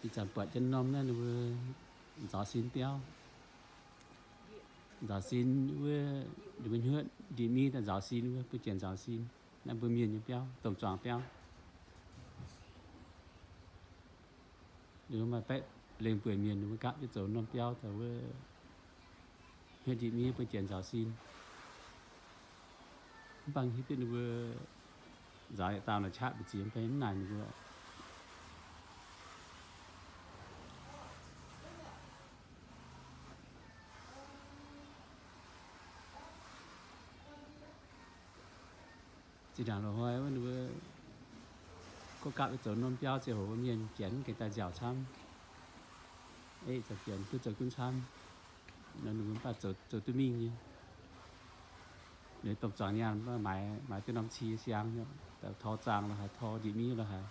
Ih zanc buatc jienv norm naaiv ninh mbuo nzaaux sin biauv. Nzaaux sin wuov, ninh mbuo hnyouv ndie-miev daaih nzaaux sin wuov, bun janx nzaaux sin. Naaiv mbuo mienh nyei biauv, domh zuangx biauv. Ninh mbuo maaih baeqv lengh bueix mienh, ninh mbuo gapv jienv zoux norm biauv daaih wuov, hnyouv ndie-miev bun janx nzaaux sin. Mv baac hiuv duqv ninh mbuo nzaaux yietc dauh naaic qaqv mbu'ziex mv bei mv naaic ninh mbuo. Zinh ndaangc loz-hnoi wuov ninh mbuo gorngv gapv zoux norm biauv ziangh hoc mbuo mienh janx mv gengh daaih nziaauc camv. Ei, zoux janx duqv zoux gunv camv. Nor ninh mbuo mv baac zoux, zoux duqv mingh nyei. Ninh domh zuangx nyaanh mv baac maaiz, maaiz duqv norm cie siang, tor zaangh lo haaix, tor ndie-miev lo haaix.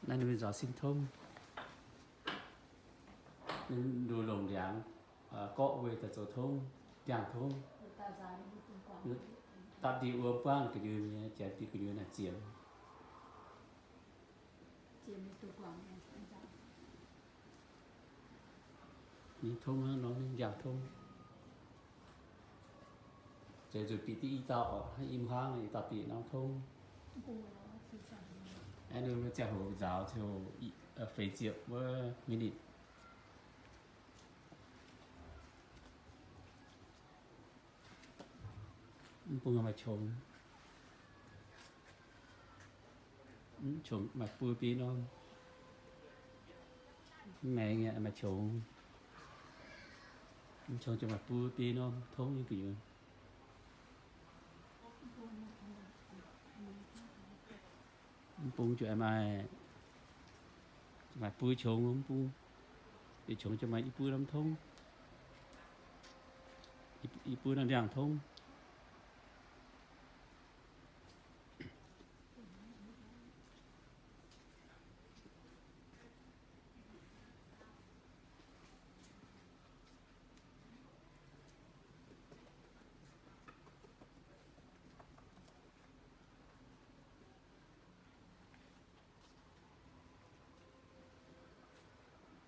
Naaiv ninh mbuo nzaaux sin tongv. Ninh mbuo longc ndiangx gorqv weic daaih zoux tongv, ndiangx-tongv. Dapv ndie wuom buangv gu'nyuoz nyei, janx bieqc gu'nyuoz naaic ziemx. Nyei tongv hnangv nor, ndiangx-tongv. Zeiz zuqc bieqc diqv i dauh oc, hnangv i hmuangv i dauh bieqc norm tongv. Aeqv, ninh mbuo ziangh hoc nzaaux ziouc feix ziepc wuov minute. Mv bung maaih qongx. Mv qongx maaih buo biei norm. Mv maengx maaih qongx. Mv qongx ziouc maaih buo biei norm tongv nyei gu'nyuoz. Mv bung ziouc maaih, maaih buo qongx mv bung. Yietc qongx ziouc maaih i buo norm tongv, i buo norm ndiangx-tongv.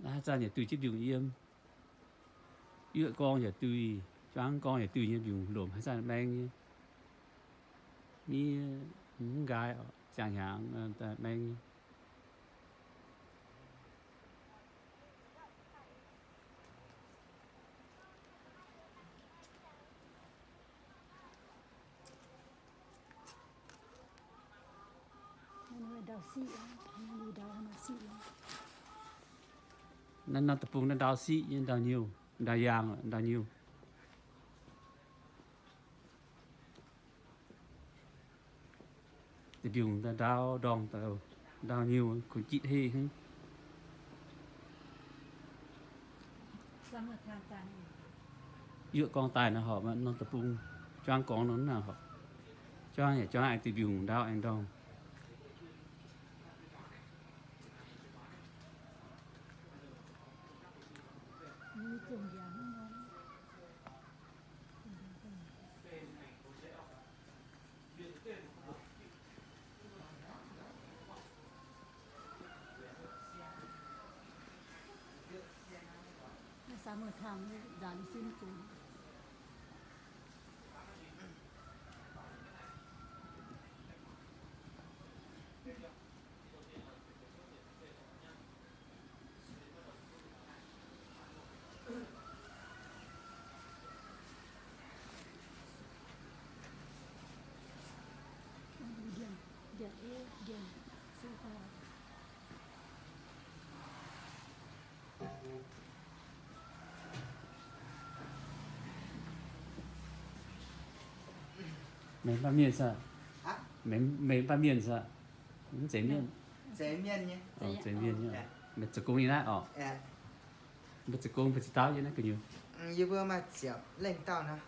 Naaiv haaix zanc yaac duih jienv mbiungc yiem. Yuoqv gorngv yaac duih, juangv gorngv yaac duih nyei mbiungc lomc haaix zanc maeng nyei. Miev mv nqaai, ziangh hnyangx daaih maeng nyei. Naaiv norm deic-bung naaiv ndau siqv nyei, ndau nyuh, ndau yaangh, ndau nyuh. Deic-mbiungc ndau ndorngh, ndau nyuh, kuh jitv heh hnangv. Yuoqv gorngv daaih naaiv horpc, norm deic-bung juangv gorngv nor naaiv horpc. Juangv yaac juangv aengx deic-mbiungc ndau aengx ndorngh. Meih mv baac mienh saah? Meih, meih mv baac mienh saah? Mv zeiz mienh. Zeiz mienh nyei. Zeiz mienh nyei. Meih zoux gong yiem naaiv oc? Mbuo zoux gong mbuo ziex dauh yiem naaiv gu'nyuoz? Yie mbuo maaih ziepc lengh dauh nor.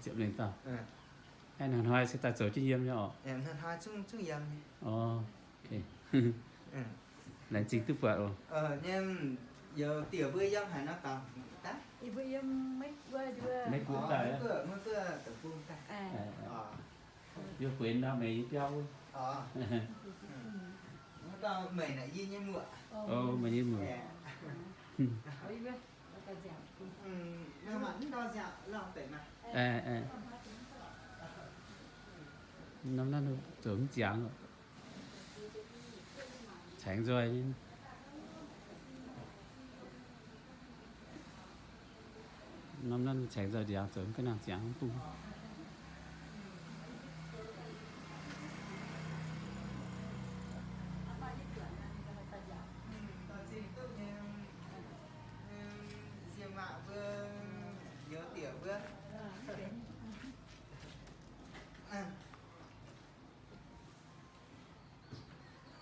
Ziepc lengh dauh. Aeqv, hnoi-hnoi se daaih zoux jienv yiem nyei oc? Hnoi-hnoi zungv, zungv yiem nyei. Laengz zingh duqv buatc oc. Maiv guoqv daaih, yie bueix nor meih nyei biauv wuov. Meih nyei muoc. Norm naaiv zoux mv jangx, caengx nzoih. Norm naaiv caengx nzoih ndiangx zoux mv ga'nangc ziangx mv bung.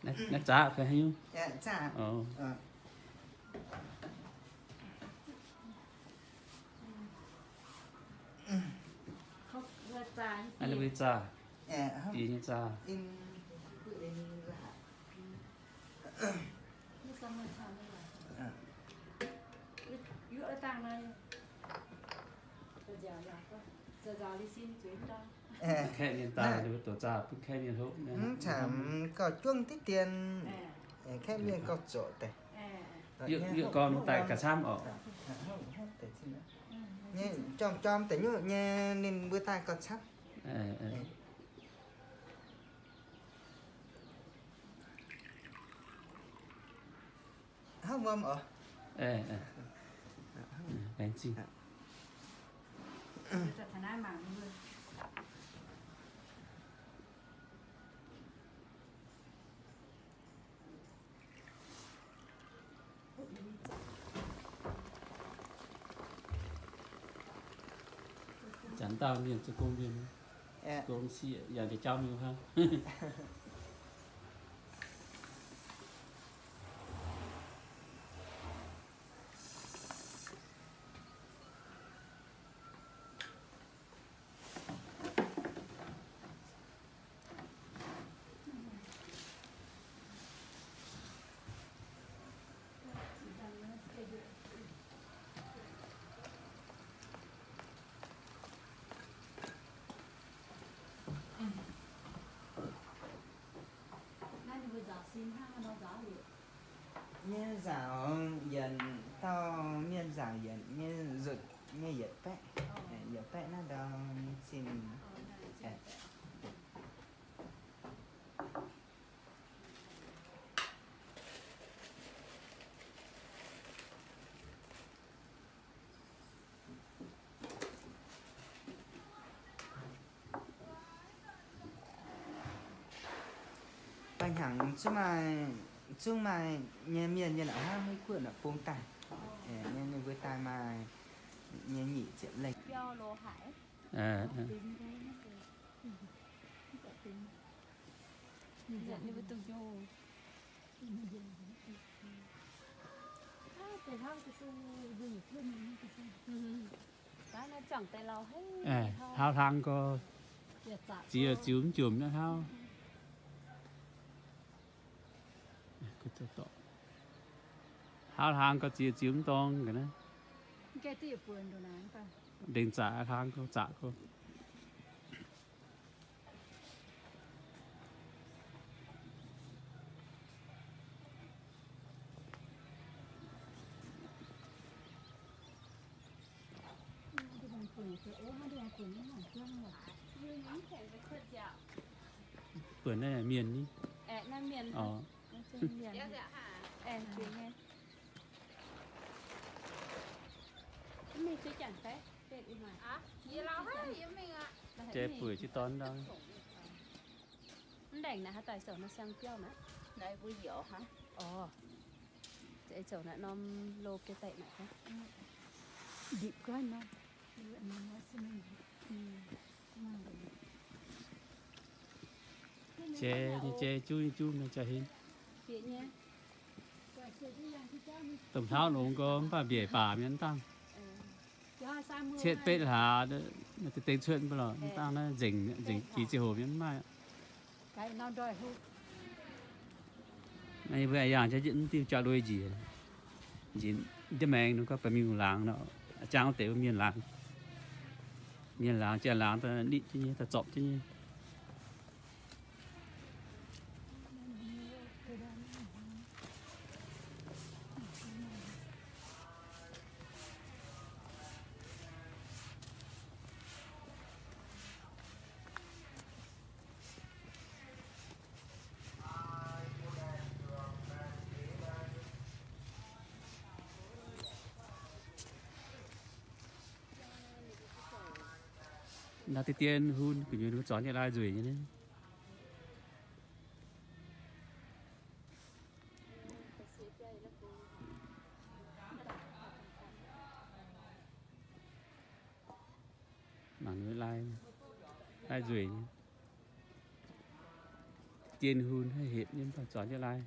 Naaiv zaqv fai haaix nyungc? Naaiv mbuo zaah, diex nyei zaah. Kaeqv mienh daaih, ninh mbuo doqc zaah bun kaeqv mienh hopv. Mv camv, gauh juangv diqv dien, kaeqv mienh gauh zoqc deix. Yie gorngv daaih gauh camv oc. Jorm jorm deix nyungc nyei ninh mbuo daaih gauh camv. Hnangv wuom oc. Laengz zingh. Zanc dauh mienh zoux gong mienh, gong sieqv yangh jauv miuc hnangv. Nyei nzaaux yienc dauh mienh nzaaux yienc nyei nzutc nyei yietc baeqv, yietc baeqv naaiv ndau nyei zinh. Da'hnyangx zungv maaih, zungv maaih nyei mienh nyei naaic hnangv Meiv Guoqv naaic bung daaih. Ninh mbuo daaih maaih nyei nyic ziepc lengh. Hlauv hlang gorx ziex ziux mv jomc naaiv hlauv. Hlauv hlang gorx ziex ziux mv dorng ga'naaiv. Ndengc zaqc hlang gorx zaqc gorx. Buonc naaiv mienh ni. Jai buic jienv dorn ndau. Mv ndaengc naaic haaix daaih zoux naaiv siang biauv naaiv? Naaiv mbuo youz hnangv. Oc, zoux naaiv norm lo geh daic naaic. Jai nyei jai, juv nyei juv, mienh jaa henv. Domh hlauv longx gorx mv baac mbiaec baac mienh mv dangh. Cietv betv hlaax, deix deix cuotv mv baac lorqc, mv dangh naaiv nzengc, nzengc jiex ziangh hoc mienh mv maaih. Mbuo yangh mv diuh jauv-lui njiec, njiec ndiev maengx nor gorngv baac mingh laangz nor, jangv deix mienh laangz, mienh laangz, janx laangz da'nitv jienv nyei, da'zorpc jienv nyei. Naaiv deix dien hun gu'nyuoz ninh mbuo zorc nyei lai nzueic nyei. Mangc nyei lai, lai nzueic nyei. Dien hun haih hepc nyei, mv baac zorc nyei lai.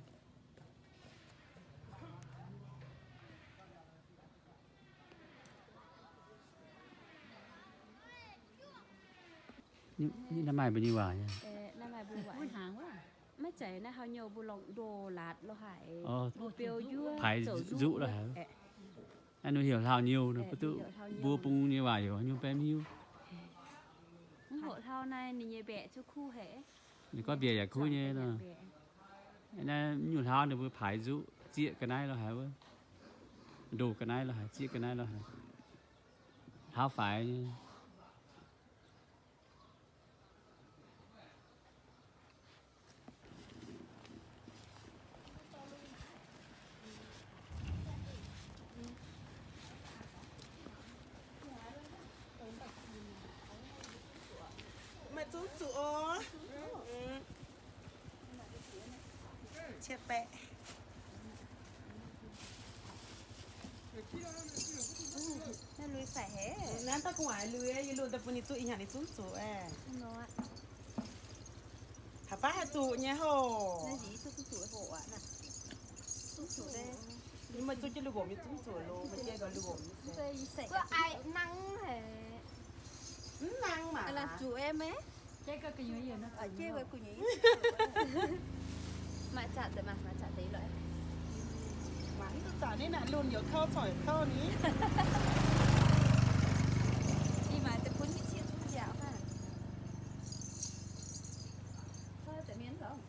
Naaiv maaih mbuo nyei waac nyei. Maiv zeiz naaiv haaix nyungc mbuo longc ndoh laatc lo haic, mbuo biou njuov, paaix nzuqv lo haic. Naaiv ninh heuc hlaau nyou nor, mbuo duqv, mbuo bung nyei waac heuc haaix nyungc mbuo maiv hiuv. Mv hoqc hlaau naaiv ninh nyei mbaeqc zuqc kuv haic. Ninh gorngv mbiaeqc yaac kuv nyei nor. Naaiv nyungc hlaau ninh mbuo paaix nzuqv zieqv ga'naaiv lo haic wuov. Ndoh ga'naaiv lo haic, zieqv ga'naaiv lo haic. Hlaau faix nyei. Maaih zungv zuqc oc. Cie baeqc. Naaiv lui faix haic. Naaiv daaih gu'nguaaic lui, yie lunh daaih bun ninh zuqc, ih hnyangx ninh zungv zuqc aqv. Haaix baav haih zuqc nyei hoc. Maaih zuqc jienv lui-hoc nyei zungv zuqc loh, maaih jienv gauh lui-hoc nyei se. Mv nangv maah. Maaih zaqc deix maaih, maaih zaqc deix lorqc. Mangc mv duqv zaqc ni naaic, lunh youc kouv, corc youc kouv ni. Ih maaiz deix bun nyei cieqv zungv nziaauc hnangv. Kouv deix mienh lorqc.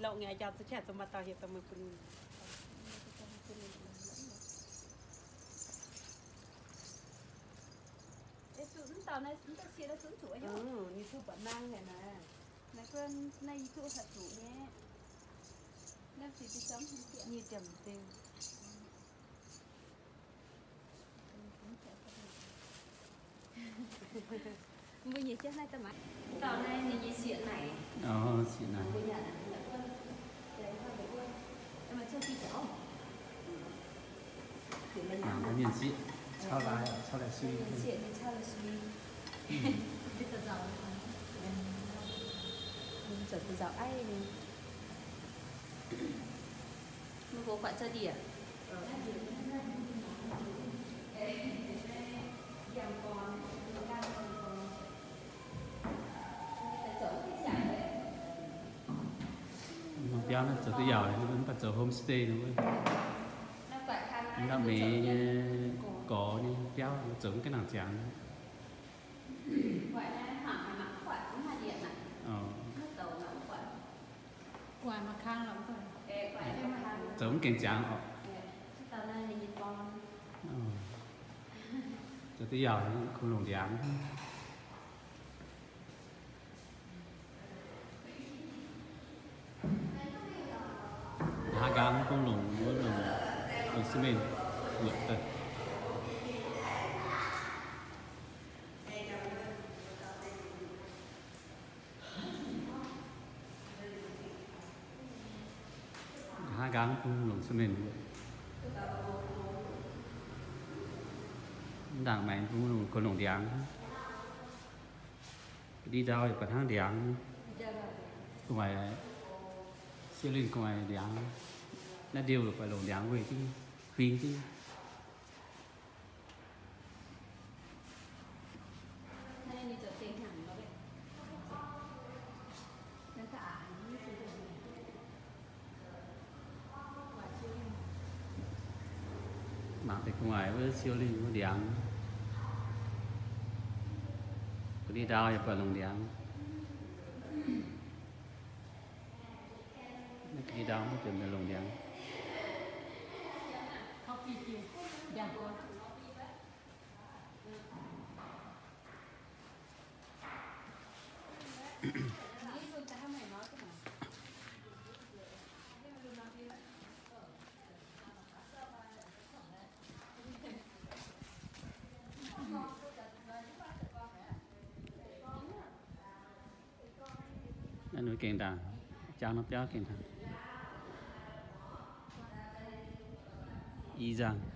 Lorqc ngaengc jaax za'qaengx zoux maaih dauh hietc dauh meih bun. Mv dauh naaiv, mv dauh cie naaiv zungv zuqc nyei. Ninh zuqc buatc nangv haic naaiv. Naaiv guon naaiv yie zuqc haih zuqc nyei. Naaiv fih diqv zomv nyic diemc ding. Mbuo nyei jienv naaiv daaih maaiz. Dauh naaiv ninh nyei sieqv naaic. Sieqv naaic. Mbuo nyanc naaic, mbuo nyanc wuov. Mangc mbuo mienh sieqv caux lai, caux lai sui. Mienh sieqv ninh caux lai sui. Zoux deix nzauc aiv nyei. Mbuo gox guatc za'diec. Mangc biauv naaiv zoux duqv yaauc, mv baac zoux homestay nor wuov. Mv baac meix nyei gorx nyei biauv zoux mv gaengh nangc ziangx. Zoux mv gaengh ziangx oc. Zoux duqv yaauc, kungx longc ndiangx. Haaix nqaang bun longc, longc, longc cement wuotc daaih. Haaix nqaang bun longc cement wuotc. Ndaangc maengx bun longc, kungx longc ndiangx. Ndi ndau yaac buatc hnangv ndiangx. Gu'nguaaic, ceiling gu'nguaaic ndiangx. Naaiv ndiuh buatc longc ndiangx weic jienv, huing jienv. Deix gu'nguaaic wuov siou lingh wuov ndiangx. Gu'nyuoz ndau yaac buatc longc ndiangx. Gu'nyuoz ndau mbuo ziouc longc ndiangx. Gengh ndaangc, jangx norm biauv gengh ndaangc. Ih nzangc.